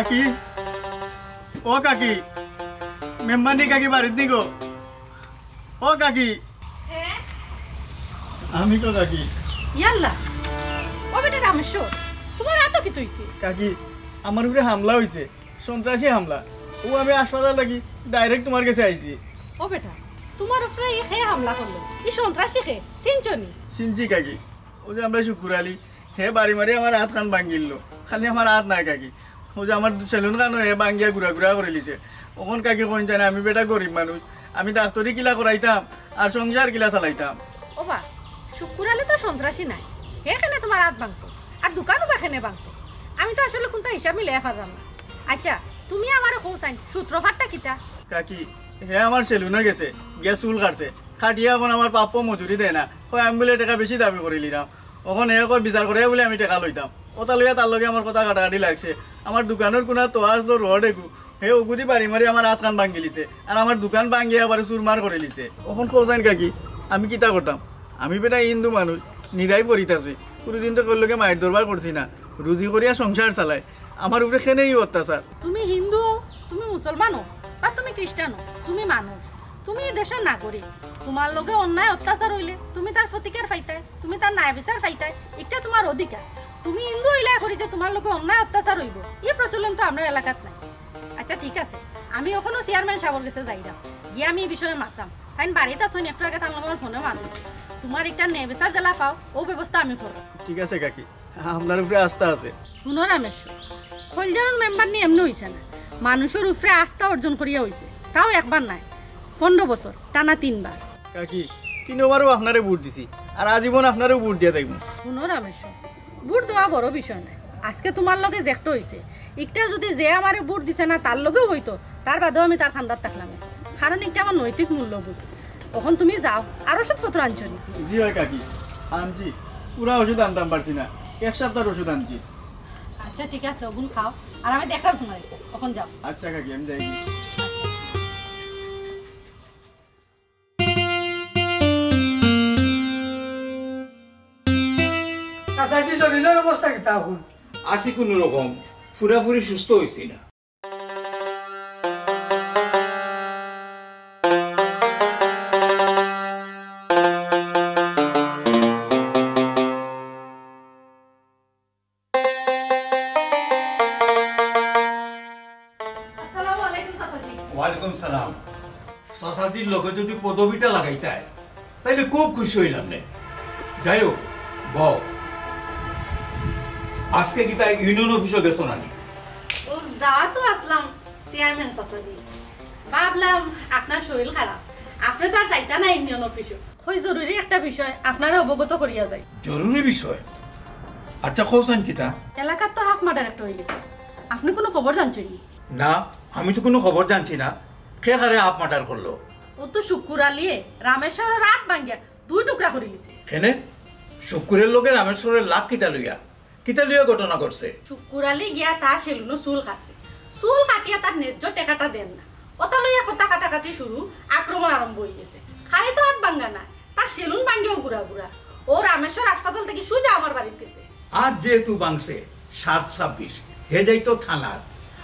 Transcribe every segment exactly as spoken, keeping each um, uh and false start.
কাকি, ও কাকি, মেম্বারনি কাকি বাড়িত নি গো? ও কাকি, আমি গো কাকি। ইয়াল্লা, ও বেটা রামেশ্বর, তুমার আতো কিতা অইছে? কাকি, আমার উপরে হামলা অইছে, সন্ত্রাসী হামলা। অউ আমি হাসপাতাল থাকি direct তুমার গেছে আইছি। ও বেটা, তুমার উপরে ই কে হামলা করলো? ই সন্ত্রাসী কে? চিনছো নি? চিনছি কাকি, অউ যে আমরার শুকুর আলী, হে বাড়ি মারি আমার আতখান ভাঙ্গিলো। খালি আমার আত নায় কাকি, অউ যে আমার সেলুন খানো হে ভাঙ্গিয়া গুড়া গুড়া করিলিছে। অখন কাকি কইন চাইন, আমি বেটা গরিব মানুষ, আমি ডাক্তরি কিলা করাইতাম আর সংসার কিলা চালাইতাম। ওবা, শুকুর আলী তো সন্ত্রাসী নায়, হে কেনে তুমার আত ভাঙতো? আর দোকানও বা কেনে ভাঙতো? আমি তো আসলে কুনতা হিসাব মিলাই পারলাম না। আইচ্ছা, তুমি আমারে কও চাইন, সূত্রপাতটা কিতা? কাকি, হে আমার সেলুনো গেছে, গিয়া চুল কাটছে, কাটিয়া অখন আমার প্রাপ্য মজুরি দেয় না, কয় আমি বুলে টেকা বেশি দাবি করিলিরাম। অখন হে কয় বিচার করিয়া বুলে আমি টেকা লইতাম। অতা লইয়া তার লগে আমার কথা কাটাকাটি লাগছে। আমার দোকানর কুনাত তো আসলো রড এগু, হে অগুদি বাড়ি মারি আমার আতখান ভাঙ্গিলিছে, আর আমার দোকান ভাঙ্গিয়া আবার চুরমার করিলিছে। অখন কও চাইন কাকি, আমি কিতা করতাম? আমি বেটা হিন্দু মানুষ, নিরাই পড়িত আছি, কুনুদিন তো কেউর লগে মাইর দরবার করছি না, রুজি করিয়া সংসার চালাই, আমার উপরে কেনে ই অত্যাচার? তুমি হিন্দু, তুমি মুসলমান অও, বা তুমি খ্রিস্টান অও, তুমি মানুষ। তুমি ই দেশর নাগরিক। তুমার লগে অন্যায় অত্যাচার অইলে তুমি তার প্রতিকার পাইতায়, তুমি তার ন্যায় বিচার পাইতায়, ইটা তুমার অধিকার। তুমি হিন্দু অইলায় করি যে তুমার লগে অন্যায় অত্যাচার অইবো, ই প্রচলন তো আমরার এলাকাত নাই। আইচ্ছা, ঠিক আছে, আমি অখনো চেয়ারম্যান সাবর গেছে যাইরাম, গিয়া আমি ই বিষয়ে মাতরাম। তাইন বাড়িত আছইন, একটু আগে তান লগে আমার ফোনে মাত অইছে। তুমার ইটা ন্যায় বিচার যেলা পাও, অউ ব্যবস্থা আমি কররাম। ঠিক আছে কাকি, আপনার উপরে আস্থা আছে। হুনো রামেশ্বর, কইলজারর মেম্বারনি এমনে অইছে না, মানুষর উপরে আস্থা অর্জন করিয়া অইছে, তাও একবার নায়, পনরো বছর টানা তিনবার। কাকি, তিনবারও আপনারে ভোট দিছি, আর আজীবন আপনারেও ভোট দিয়া থাকমু। হুনো রামেশ্বর, ভোট দেওয়া বড় বিষয় নায়, আজকে তুমার লগে যেকটা অইছে, ইকটা যুদি যে আমারে ভোট দিছে না তার লগেও অইতো, তার বাদেও আমি তার কান্দাত থাকলাম, কারণ ইকটা আমার নৈতিক মূল্যবোধ। অখন তুমি যাও, আর ওষুধপত্র আনছো নি? জি অয় কাকি, আনছি, পুরা ওষুধ আনতাম পারছি না, এক সপ্তাহর ওষুধ আনছি। আইচ্ছা, ঠিক আছে, অগুন খাও, আর আমি দেখরাম তুমারে, অখন যাও। আইচ্ছা কাকি, আমি যাই। চাচাজি, শরীলর অবস্থা কিতা অখন? আছি কুনু রকম, পুরাপুরি সুস্থ অইছি না। আসসালামু আলাইকুম, চাচাজি। ওয়ালাইকুম সালাম। চাচাজির লগে যুদি পদবিটা লাগাইতায়, তাইলে খুব খুশি অইলাম নে। যাই হোক, বও। আজকে কিতা ইউনিয়ন অফিসো গেছো না নি? ও, যাওয়া তো আছলাম, চেয়ারম্যান চাচাজি। ভাবলাম, আপনার শরীল খারাপ, আপনে তো আর যাইতা না ইউনিয়ন অফিসো। কই জরুরি একটা বিষয় আপনারে অবগত করিয়া যাই। জরুরি বিষয়? আইচ্ছা, কও চাইন কিতা? এলাকাত তো হাফ মার্ডার একটা অইগেছে, আপনে কুনু খবর জানছইন নি? না, আমি তো কুনু খবর জানছি না। কে কারে হাফ মার্ডার করলো? অউ তো শুক্কুর আলীয়ে রামেশ্বরর আত ভাঙ্গিয়া দুই টুকরা করিলিছে। কেনে? শুক্কুরর লগে রামেশ্বরর লাগ কিতা লইয়া? কিতা লইয়া ঘটনা ঘটছে? শুক্কুর আলী গিয়া তার সেলুনো চুল কাটছে। চুল কাটিয়া তার ন্যায্য টেকাটা দের না। অতা লইয়া কথা কাটাকাটি শুরু, আক্রমণ আরম্ভ অইগেছে। খালি তো আত ভাঙ্গা না, তার সেলুন ভাঙ্গিয়াও গুড়া গুড়া। অউ রামেশ্বর হাসপাতাল থাকি সুজা আমার বাড়িত গেছে। আত যেহেতু ভাঙ্গছে, সাত ছাব্বিশ, হে যাইতো থানাত।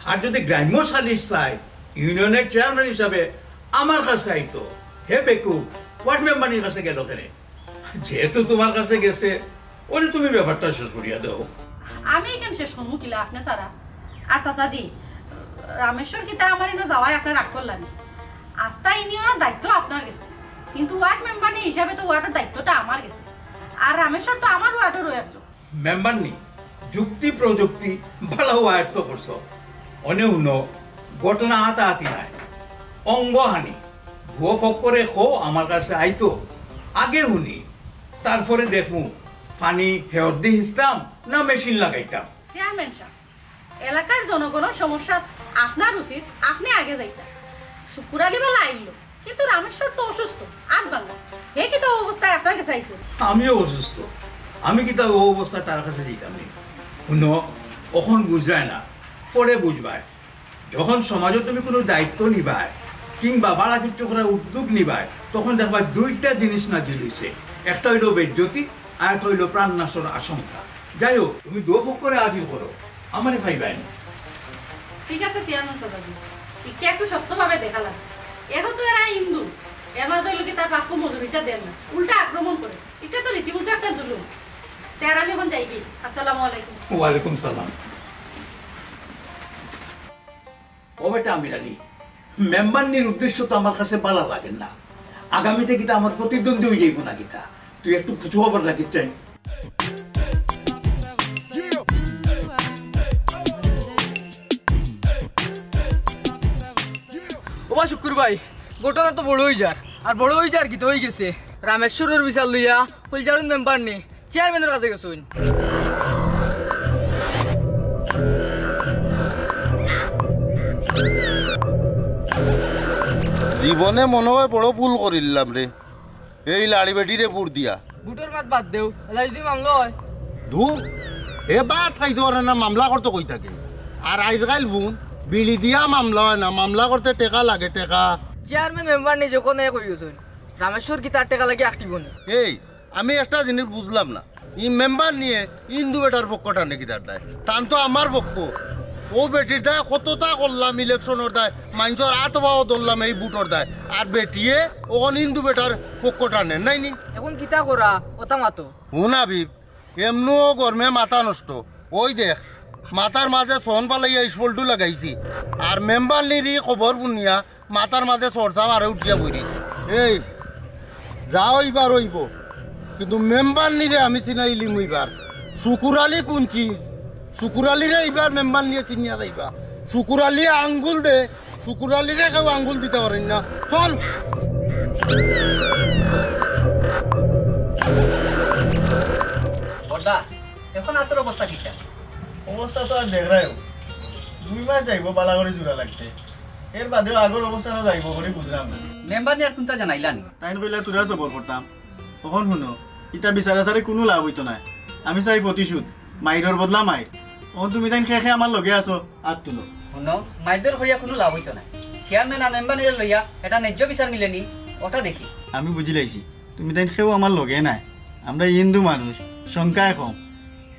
আর যুদি গ্রাম্য সালিশ চায়, ইউনিয়নর চেয়ারম্যান হিসাবে আমার কাছে আইতো। হে বেকুব, ওয়ার্ড মেম্বারনির কাছে গেলো কেনে? যেহেতু তুমার কাছে গেছে, অইলে তুমি ব্যাপারটা শেষ করিয়া দেও। আমি ইখান শেষ করমু কিলা আপনে ছাড়া? আর চাচাজি, রামেশ্বর কিতা আমার ইনো যাওয়ায় আপনে রাগ করলা নি? আস্তা ইউনিয়নর দায়িত্ব আপনার গেছে, কিন্তু ওয়ার্ড মেম্বারনি হিসাবে তো ওয়ার্ডর দায়িত্বটা আমার গেছে। আর রামেশ্বর তো আমার ওয়ার্ডরও একজন। মেম্বারনি, যুক্তি প্রযুক্তি ভালাউ আয়ত্ত করছো। অনে হুনো, ঘটনা হাতাহাতি নায়, অঙ্গহানি। দুইও পক্ষরে কও আমার কাছে আইতো, আগে হুনি, তারপরে দেখমু পানি হেওরদি হিচতাম না মেশিন লাগাইতাম। চেয়ারম্যান সাব, এলাকার জনগণর সমস্যাত আপনার উচিত আপনে আগে যাইতা। শুক্কুর আলী বালা আইলো, কিন্তু রামেশ্বর তো অসুস্থ, আত ভাঙ্গা। হে কিতা অবস্থায় আপনার গেছে আইতো? আমিও অসুস্থ, আমি কিতা অউ অবস্থায় তার কাছে যাইতাম নি? হুনো, অখন বুঝরায় না, পরে বুঝবায়। যখন সমাজো তুমি কুনু দায়িত্ব নিবায় কিংবা ভালা কিচ্ছু করার উদ্যোগ নিবায়, তখন দেখবায় দুইটা জিনিস নাজিল অইছে, একটা অইলো বেইজ্জতি, আর একটা অইলো প্রাণনাশর আশঙ্কা। যাই হোক, তুমি দুইও পক্ষরে হাজির করো, আমারে পাইবায় নি। ঠিক আছে চেয়ারম্যান সাহেব, ইটা একটু শক্তভাবে দেখা লাগে। এখন তো এরা হিন্দু, এর মাঝে হইল কি তার প্রাপ্য মজুরিটা দেন না, উল্টা আক্রমণ করে। এটা তো রীতিমতো একটা জুলুম। তে আর আমি এখন যাই কি? আসসালামু আলাইকুম। ওয়ালাইকুম সালাম। ও বেটা আমির আলী, মেম্বারনির উদ্দেশ্য তো আমার কাছে ভালা লাগে না। আগামীতে কিতা আমার প্রতিদ্বন্দ্বী হয়ে যাইব না কিতা? তুই একটু খোঁজ খবর রাখিস চাই। ওবা শুক্কুর ভাই, ঘটনা তো বড় হয়ে যার, আর বড় হয়ে যার কিতা হয়ে গেছে। রামেশ্বরর বিচার লইয়া ফুলঝাড়ুর মেম্বারনি চেয়ারম্যানর কাছে গেছইন। জীবনে মনে হয় বড় ভুল করিলাম রে, এই লাড়ি বেটিরে ভোট দিয়া। ভোটর মাত বাদ দেও, এলা যদি মামলা হয়? ধুর, এ ভাত খাইতে পারে না, মামলা করতে কই থাকে। আর আইজকাইল হুন, বিড়ি দিয়া মামলা হয় না, মামলা করতে টেকা লাগে, টেকা। চেয়ারম্যান মেম্বারনি যখন এক হয়ে গেছইন, রামেশ্বর কিতা তার টেকা লাগি আঁকটিব নি? এই, আমি একটা জিনিস বুঝলাম না, ই মেম্বারনিয়ে হিন্দু বেটার পক্ষ টানে কিতার দায়? তান তো আমার পক্ষ। ও বেটির দায় কততা করলাম, ইলেকশনর দায়, মাইনষর আত পাও ধরলাম এই ভোটর দায়, আর বেটিয়ে অখন হিন্দু বেটার পক্ষ টানে, নাই নি? এখন কিতা করা, ওটা মাতো। হুন হাবিব, এমনও গরমে মাথা নষ্ট। ওই দেখ, মাথার মাঝে সন ফালাইয়া ইসফল্টু লাগাইছি, আর মেম্বারনির ই খবর শুনিয়া মাথার মাঝে চর্চা মারে উঠিয়া বই রইছে। এই, যা অইবার অইব, কিন্তু মেম্বারনিরে আমি চিনাইলিমু ইবার। শুকুর আলী কুন চিজ? শুকুর আলীরে ইবার মেম্বারনিয়ে চিনিয়া যাইবা। শুকুর আলীয়ে আঙ্গুল দে, শুকুর আলীরে কেউ আঙ্গুল দিতা পারইন না। চল। বড়দা, এখন আতর অবস্থা কিতা? অবস্থা তো আর দেখরায়ও, দুই মাস যাইব বালা করি জোড়া লাগতে, এর বাদেও আগর অবস্থা না যাইব করি বুঝলাম না। মেম্বারনিয়ে আর কুনতা জানাইলা নি? তাইন কইলা তোরা সবর করতাম। অখন হুনো, ইতা বিচার আচারে কুনু লাভ অইতো নায়। আমি চাই প্রতিশোধ, মাইরর বদলা মাইর। অখন তুমি তাইন খে খে আমার লগে আছো, আত তুলো। হুনো, মাইরধর করিয়া কুনু লাভ অইতো নায়। চেয়ারম্যান আর মেম্বারনিরে লইয়া এটা ন্যায্য বিচার মিলেনি, ওটা দেখি। আমি বুঝিলাইছি, তুমি তাইন কেউ আমার লগে নাই। আমরা হিন্দু মানুষ, সংখ্যায় কম,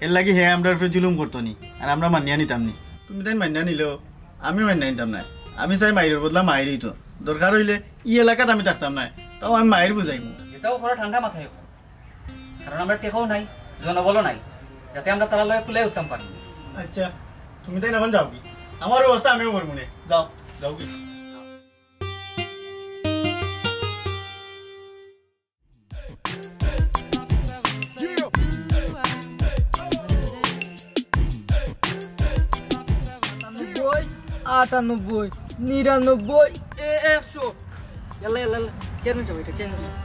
এর লাগি হে আমরার উপরে জুলুম করতো নি, আর আমরা মানিয়া নিতাম নি। তুমি তাইন মানিয়া নিলেও আমি মানিয়া নিতাম নায়। আমি চাই মাইরর বদলা মাইরই তো। দরকার অইলে ই এলাকাত আমি থাকতাম নায়, তাও আমি মাইর বুঝাইমু। যেটাও করো ঠান্ডা মাথায় করো, কারণ আমরা টেকাও নাই, জনবলও নাই, যাতে আমরা তারার লগে কুলায় উঠতাম পারি। আচ্ছা, তুমি তাইন এখন যাও কি? আমার অবস্থা আমিও করমু নে। যাও, যাও কি? আটানব্বই, আটানব্বই, নিরানব্বই, এ, একশো। ইয়াল্লা, ইয়াল্লা, ইয়াল্লা। চেয়ারম্যান সাব, এটা চেয়ারম্যান সাব।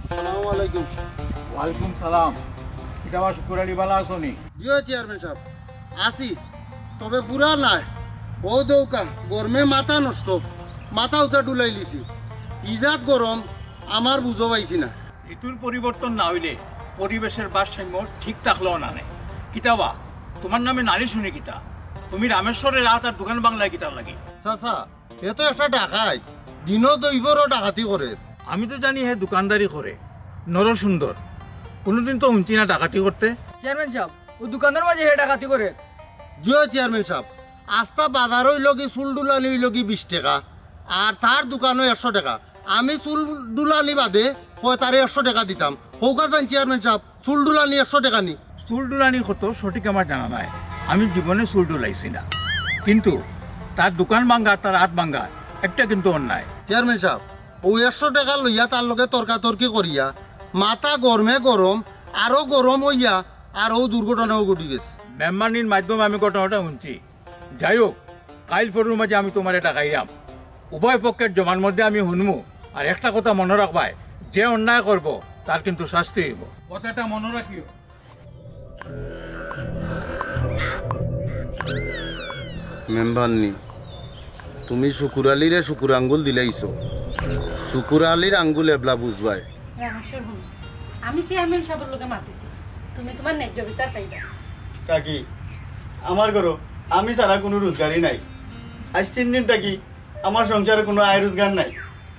আসসালামু আলাইকুম। ওয়ালাইকুম সালাম। কিতা বা শুকুর আলী, বালা আছো নি? জি অয় চেয়ারম্যান সাব, আছি, তবে পুরা নায়। ও দেউক্কা, গরমে মাথা নষ্ট, মাথা উতা ডুলাইলিছি। ইজাত গরম, আমার বুঝো পাইছি না। ঋতুর পরিবর্তন না অইলে পরিবেশর ভারসাম্য ঠিক থাকলো না নে। কিতা বা, তুমার নামে নালিশ হুনি কিতা? তুমি রামেশ্বরর আত আর দোকান বাংলায় কিতার লাগি? চাচা, এ তো একটা ডাকাইত, দিনো দুইফরও ডাকাতি করের। আমি তো জানি হে দোকানদারি করে, নরসুন্দর। কুনুদিন তো হুনছি না ডাকাতি করতে। চেয়ারম্যান সাব, ও দোকানর মাঝে হে ডাকাতি করের। জি অয় চেয়ারম্যান সাব, আস্তা বাজার অইলো গি চুল ডুলানি অইলো গি বিশ টেকা, আর তার দোকানো একশো টেকা। আমি চুল ডুলানি বাদে কয় তারে একশো টেকা দিতাম। কউক্কা চাইন চেয়ারম্যান সাব, চুল ডুলানি একশো টেকা নি? চুল ডুলানি কত সঠিক আমার জানা নাই, আমি জীবনে চুল ডুলাইছি না, কিন্তু তার দোকান ভাঙ্গা, তার আত ভাঙ্গা, একটা কিন্তু অন্যায়। চেয়ারম্যান সাব, অউ একশো টেকা লইয়া তার লগে তর্কাতর্কি করিয়া মাথা গরমে গরম, আরো গরম অইয়া আর অউ দুর্ঘটনাও ঘটি গেছে। মেম্বারনির মাধ্যমে আমি ঘটনাটা হুনছি। যাই হোক, কাইল পরশুর মাঝে আমি তুমারে ডাকাইরাম, উভয় পক্ষর জমার মধ্যে আমি হুনমু। আর একটা কথা মনো রাখবায়, যে অন্যায় করবো তার কিন্তু শাস্তি অইবো। কথাটা মনো রাখিও। মেম্বারনি, তুমি শুকুর আলীরে শুকুর আঙ্গুল দিলাইছো, শুকুর আলীর আঙ্গুল এবলা বুঝবায়। রামেশ্বর, হুনো, আমি চেয়ারম্যান সাবর লগে মাতিছি, তুমি তুমার ন্যায্য বিচার পাইবা। কাকি, আমার ঘরো আমি ছাড়া কুনু রোজগারই নাই। আইজ তিন দিন থাকি আমার সংসারে কুনু আয় রোজগার নাই।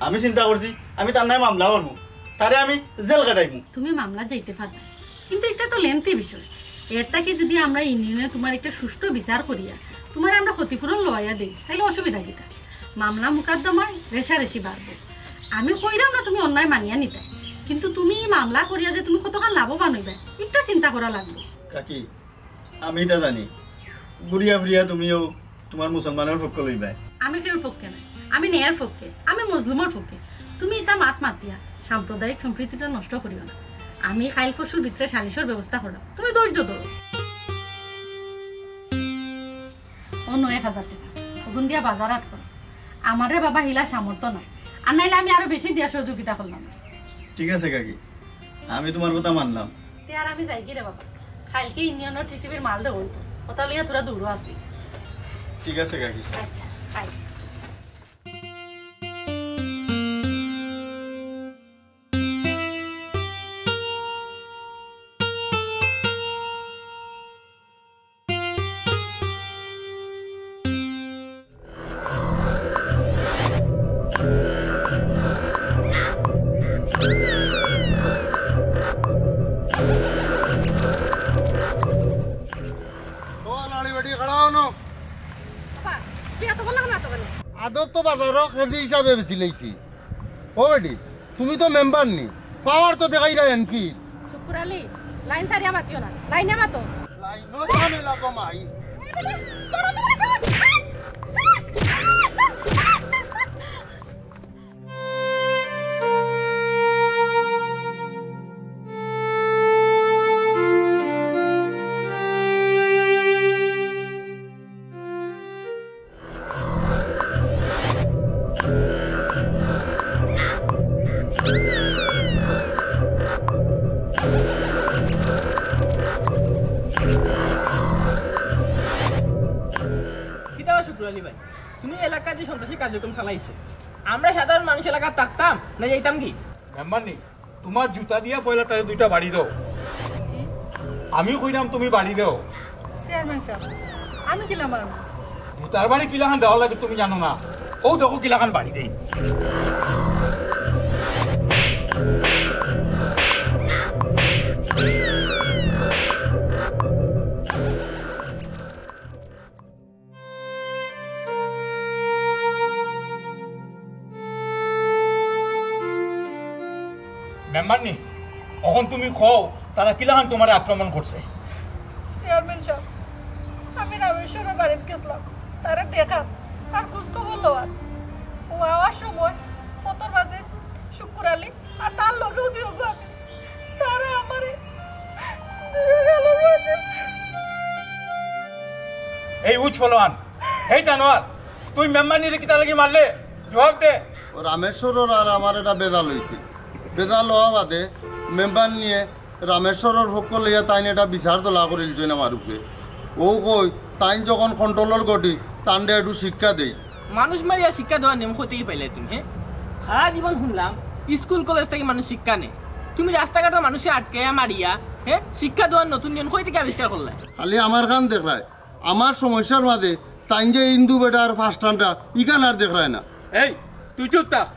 আমি চিন্তা করছি আমি তার নামে মামলা করমু, তারে আমি জেল খাটাইমু। তুমি মামলা যাইতে পারবা, কিন্তু ইটা তো lengthy বিষয়। এর থাকি যদি আমরা ইউনিয়নে তুমার একটা সুষ্ঠু বিচার করিয়া তুমারে আমরা ক্ষতিপূরণ লওয়াইয়া দেই, তাইলে অসুবিধা কিতা? মামলা মোকদ্দমায় রেশারেশি বাড়বো। আমি কইরাম না তুমি অন্যায় মানিয়া নিতায়, কিন্তু তুমি ই মামলা করিয়া যে তুমি কতখান লাভবান অইবায়, ইটা চিন্তা করা লাগবো। কাকি, আমি ইটা জানি, ঘুরিয়া ফিরিয়া তুমিও তুমার মুসলমানর পক্ষ লইবায়। আমি কেউর পক্ষে নায়, আমি ন্যায়ের পক্ষে, আমি মজলুমর পক্ষে। তুমি ইতা মাত মাতিয়া সাম্প্রদায়িক সম্প্রীতিটা নষ্ট করিও না। আমি কাইল পরশুর ভিতরে সালিশর ব্যবস্থা করলাম, তুমি ধৈর্য ধরো। অনো এক হাজার টেকা, অগুন দিয়া বাজার আট করো। আমারে বাবা হিলা সামর্থ্য নাই, আর নাইলে আমি আরো বেশি দিয়া সহযোগিতা করলাম। ঠিক আছে কাকি, আমি তুমার কথা মানলাম। তে আর আমি যাইগি রে বাবা, কাইলকে ইউনিয়নর টিসিবির মাল দেওয়া অইতো, ওটা লইয়া থুড়া দূরও আছি। ঠিক আছে কাকি। আচ্ছা, বাই। ও লাড়ি বেটি, খাড়া অনো। বাবা, তুই এত বললা কেন, এত কেন? আদত তো বাজারো কেজি হিসাবে বেশি লইছি। ও বেটি, তুমি তো মেম্বার নি, পাওয়ার তো দেখাইরা এমপি। শুকুর আলী, লাইন সারিয়া মাতিও না, লাইনে মাতো। লাইনও ঝামেলা কমাই। কিতা বা শুকুর আলী ভাই, তুমি এলাকাত যে সন্ত্রাসী কার্যক্রম চালাইছো, আমরা সাধারণ মানুষ এলাকাত থাকতাম না যাইতাম কি? মেম্বার নি, তুমার জুতা দিয়া পয়লা তারে দুইটা বাড়ি দেও। জি। আমি কইরাম তুমি বাড়ি দেও। চেয়ারম্যান সাব, আমি কিলা মারমু? জুতার বাড়ি কিলাখান দেওয়া লাগে তুমি জানো না? ও দেখো কিলাখান বাড়ি দেই। মেম্বার নি, অখন তুমি কও, তারা কিলাখান তুমারে আক্রমণ করছে? চেয়ারম্যান সাব, আমি রামেশ্বরর বাড়িত গেছলাম, তারে দেখাত আর খোঁজ খবর লওয়াত। ও আওয়ার সময় পথর মাঝে শুকুর আলী আর তার লগেও দুইগু আছে। তারা আমারে দুইও গালর মাঝে। এই উচ ফলোয়ান, এই জানোয়ার, তুই মেম্বার নিরে কিতা লাগি মারলে? জবাব দে। ও রামেশ্বরর আর আমার এটা বেজাল অইছিল। বেজাল অওয়া বাদে মেম্বার নিয়ে রামেশ্বরর পক্ষ লইয়া তাইন এটা বিচার তোলা করিল জইন আমার উপরে। ও কই, তাইন যখন কন্ট্রোলর গটি, তানরে একটু শিক্ষা দেই। মানুষ মারিয়া শিক্ষা দেওয়ার নিয়ম কই থাকি পাইলে তুমি, হ্যাঁ? সারা জীবন শুনলাম, স্কুল কলেজ থাকি মানুষ শিক্ষা নেয়। তুমি রাস্তাঘাটর মানুষরে আটকাইয়া মারিয়া, হ্যাঁ, শিক্ষা দেওয়ার নতুন নিয়ম কই থাকি আবিষ্কার করলায়? খালি আমার খান দেখরায়, আমার সমস্যার মাঝে তাইন যে হিন্দু বেটার ফার্স্ট টানটা, ইখান আর দেখরায় না। এই, তুই চুপ থাক।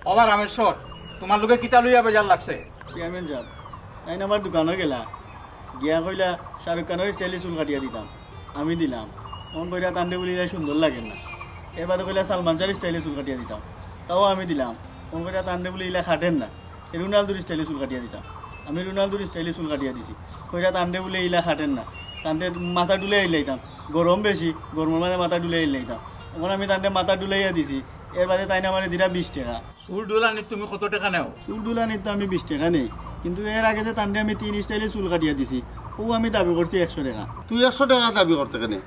ওবা রামেশ্বর, তুমার লগে কিতা লইয়া বেজাল লাগছে? চেয়ারম্যান সাব, তাইন আমার দোকানো গেলা, গিয়া কইলা শাহরুখ খানর স্টাইলে চুল কাটিয়া দিতাম, আমি দিলাম। অন কইরা তানরে বুলে ইলা সুন্দর লাগের না। এর বাদে কইলা সালমান শাহর স্টাইলে চুল কাটিয়া দিতাম, তাও আমি দিলাম। অন কইরা তানরে বুলে ইলা খাটের না, রোনালদোর স্টাইলে চুল কাটিয়া দিতাম, আমি রোনালদোর স্টাইলে চুল কাটিয়া দিছি। কইরা তানরে বুলে ইলা খাটের না, তানরে মাথা ডুলাইয়া ইলাইতাম, গরম বেশি, গরমর মাঝে মাথা ডুলাইয়া ইলাইতাম। অখন আমি তানরে মাথা ডুলাইয়া দিছি, এর বাদে তাইন আমারে দিরা বিশ টেকা। চুল ডুলানিত তুমি কত টেকা নেও? চুল ডুলানিত তো আমি বিশ টেকা নেই, কিন্তু এর আগে যে তানরে আমি তিন স্টাইলে চুল কাটিয়া দিছি, ও আমি দাবি করছি একশো টেকা। তুই একশো টেকা দাবি করতে কেনে?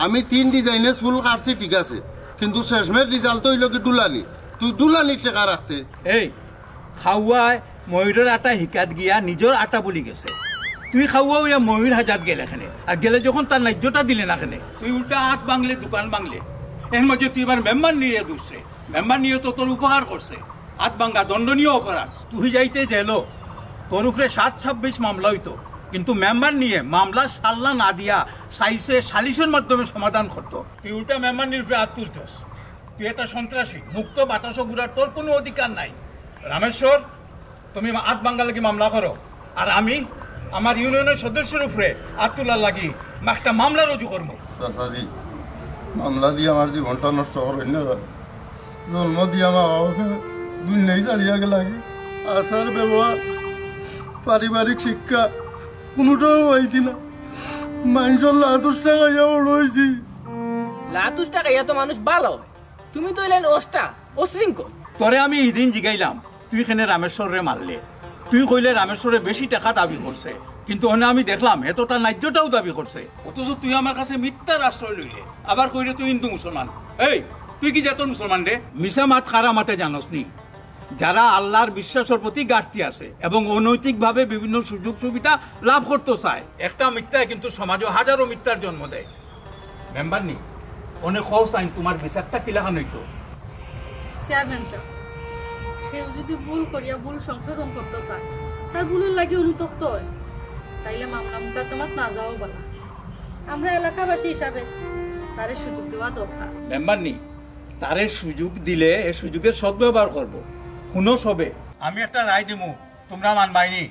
আমি তিন ডিজাইনে চুল কাটছি ঠিক আছে, কিন্তু শেষমেশ রেজাল্ট অইলো কি ডুলানি। তুই ডুলানির টেকা রাখতে। এই, খাওয়ায় ময়ূরর আটা হিকাত গিয়া নিজর আটা বুলি গেছে। তুই খাওয়া অইয়া ময়ূর হাজাত গেলে কেনে, আর গেলে যখন তার ন্যায্যটা দিলে না কেনে, তুই উল্টা আত ভাঙলে, দোকান ভাঙলে। এর মাঝে তুই এবার মেম্বার নিরে দুষরে। মেম্বার নিয়ে তো তোর উপকার করছে, আত ভাঙ্গা দণ্ডনীয় অপরাধ। তুই যাইতে জেলো, তোর উপরে সাত ছাব্বিশ মামলা অইতো, কিন্তু মেম্বার নিয়ে মামলা সাল্লা না দিয়া চাইছে সালিশর মাধ্যমে সমাধান করতো। তুই উল্টা মেম্বার নির উপরে আত তুলছস। তুই একটা সন্ত্রাসী, মুক্ত বাতাসো ঘুরার তোর কোনো অধিকার নাই। রামেশ্বর, তুমি আত ভাঙ্গার লাগি মামলা করো, আর আমি আমার ইউনিয়নের সদস্যর উপরে আত তুলার লাগি একটা মামলা রুজু করমু। চাচাজি, মামলা দিয়া আমার জীবনটা নষ্ট করইন না। জন্ম দিয়া মা বাবাকে দুনিয়াই ছাড়িয়া গেলাগি। আচার ব্যবহার, পারিবারিক শিক্ষা, কোনোটাও পাইতি না। মাইনষর লাতুষ্টা খাইয়া বড় অইছি। লাতুষ্টা খাইয়া তো মানুষ ভালা অয়, তুমি তো অইলায় অষ্টা, অশৃঙ্খল। তোরে আমি ইদিন জিগাইলাম, তুই কেনে রামেশ্বররে মারলে? তুই কইলে রামেশ্বরে বেশি টেকা দাবি করছে, কিন্তু অনে আমি দেখলাম হে তো তার ন্যায্যটাও দাবি করছে, অথচ তুই আমার কাছে মিথ্যার আশ্রয় লইলে, আবার কইরে তুই হিন্দু মুসলমান। এই, তুই কি জাতর মুসলমান রে? মিছা মাত কার মাতে জানোস নি? যারা আল্লাহর বিশ্বাসর প্রতি ঘাটতি আছে এবং অনৈতিকভাবে বিভিন্ন সুযোগ সুবিধা লাভ করতে চায়। একটা মিথ্যায় কিন্তু সমাজে হাজারো মিথ্যার জন্ম দেয়। মেম্বার নি, অনে কও চাইন তুমার বিচারটা কিলাখান অইতো? চেয়ারম্যান সাব, কেউ যদি ভুল করিয়া ভুল সংশোধন করতে চায়, তার ভুলর লাগি অনুতপ্ত অয়, তাইলে মামলা মোকদ্দমাত না যাওয়া ভালা। আমরা এলাকাবাসী হিসাবে তারে সুযোগ দেওয়া দরকার। মেম্বার নি, তারে সুযোগ দিলে এ সুযোগের সদ্ব্যবহার করব। হুনো সবে, আমি একটা রায় দিমু, তুমরা মানবায়নি?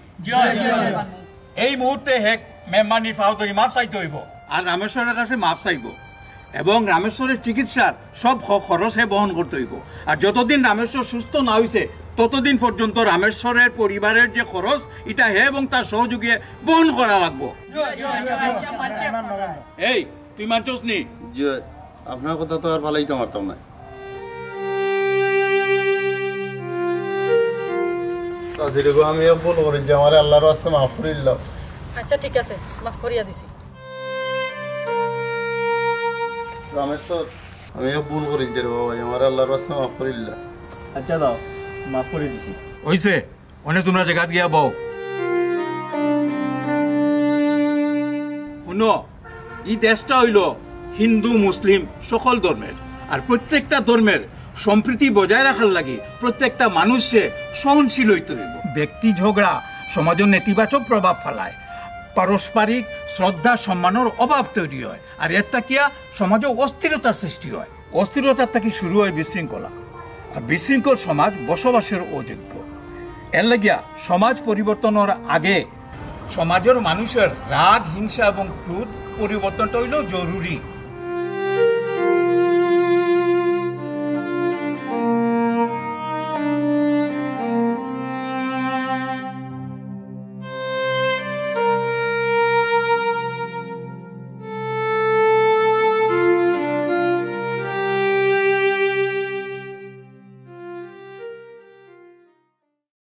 এই মুহূর্তে হেক মেম্বার নি পাও ধরি মাফ চাইতে অইবো। আর রামেশ্বরের কাছে মাফ চাইবো। এবং রামেশ্বরের চিকিৎসার সব খ-, খরচ হে বহন করতে অইবো। আর যতদিন রামেশ্বর সুস্থ না অইছে, ততদিন পর্যন্ত রামেশ্বরের পরিবারের যে খরচ, ইটা হে এবং তার সহযোগীয়ে বহন করা লাগবো। এই, তুই মানছস নি? জি, আপনার কথা তো আর ফালাইতাম পারতাম না। চাচিরে গো, আমি এক ভুল করিলিছি, আমারে আল্লাহর ওয়াস্তে মাফ করি দিলাও। আচ্ছা, ঠিক আছে, মাফ করিয়া দিছি। রামেশ্বর, আমি এক ভুল করিলিছি রে বাবা, আমারে আল্লাহর ওয়াস্তে মাফ করি দিলাও। আচ্ছা দাও, মাফ করি দিছি। অইছে, অনে তুমরা জাগাত গিয়া বও। হুনো, ই দেশটা অইলো হিন্দু মুসলিম সকল ধর্মের, আর প্রত্যেকটা ধর্মের সম্প্রীতি বজায় রাখার লাগি প্রত্যেকটা মানুষে সহনশীল অইতে অইবো। ব্যক্তি ঝগড়া সমাজর নেতিবাচক প্রভাব ফালায়, পারস্পরিক শ্রদ্ধা সম্মানর অভাব তৈরি অয়, আর এর থাকিয়া সমাজে অস্থিরতার সৃষ্টি অয়। অস্থিরতার থাকি শুরু অয় বিশৃঙ্খলা, আর বিশৃঙ্খল সমাজ বসবাসের অযোগ্য। এর লাগিয়া সমাজ পরিবর্তনর আগে সমাজর মানুষর রাগ, হিংসা এবং ক্রোধ পরিবর্তনটা অইলো জরুরি।